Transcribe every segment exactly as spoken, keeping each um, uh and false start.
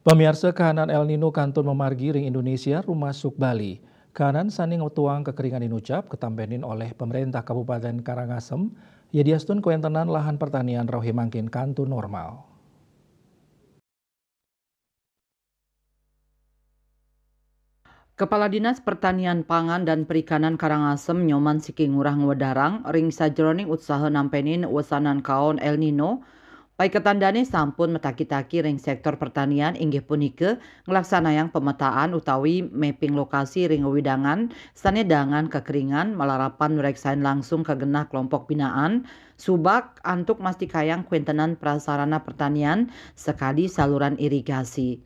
Pamiarsa, kahanan El Nino kantun mamargi ring Indonesia rumasuk Bali. Kahanan sané ngwetuang kekeringan inucap katampenin olih Pemerintah Kabupaten Karangasem, yadiastun kawéntenan lahan pertanian rauh mangkin kantun normal. Kepala Dinas Pertanian Pangan dan Perikanan Karangasem Nyoman Siki Ngurah ngwedarang ring sajeroning utsaha nampenin wesanan kaon El Nino, paiketan dané sampun mataki-taki ring sektor pertanian inggih punika nglaksanayang pemetaan utawi mapping lokasi ring wewidangan sané daangan kekeringan malarapan nureksain langsung ka genah kelompok binaan subak antuk mastikayang kawéntenan prasarana pertanian sakadi saluran irigasi.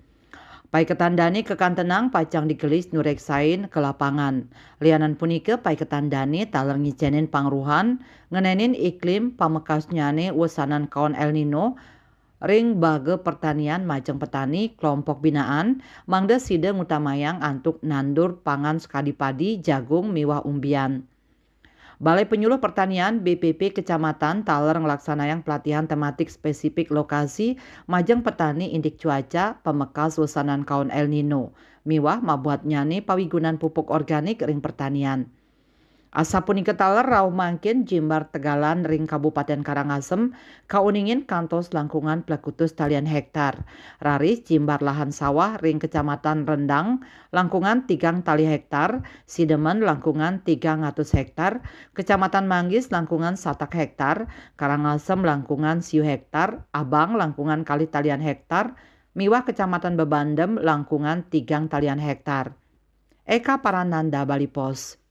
Paiketan dané kakantenang pacang digelis nureksain ka lapangan. Lianan punika, paiketan dané taler ngicénin pangruhan ngenénin iklim pamekasnyané wesanan kaon El Nino ring baga pertanian majeng petani kelompok binaan, mangda sida ngutamayang antuk nandur pangan sakadi padi, jagung miwah umbian. Balai Penyuluh Pertanian B P P Kecamatan taler nglaksanayang pelatihan tematik spesifik lokasi majeng petani indik cuaca pamekas wesanan kaon El Nino miwah mabuatnyané pawigunan pupuk organik ring pertanian. Asapunika taler rauh mangkin jimbar tegalan ring Kabupaten Karangasem kauningin kantos langkungan plekutus talian hektar. Raris jimbar lahan sawah ring Kecamatan Rendang langkungan tigang tali hektar, Sidemen langkungan tigang atus hektar, Kecamatan Manggis langkungan satak hektar, Karangasem langkungan siu hektar, Abang langkungan kalih talian hektar, miwah Kecamatan Bebandem langkungan tigang talian hektar. Eka Parananda, Bali Post.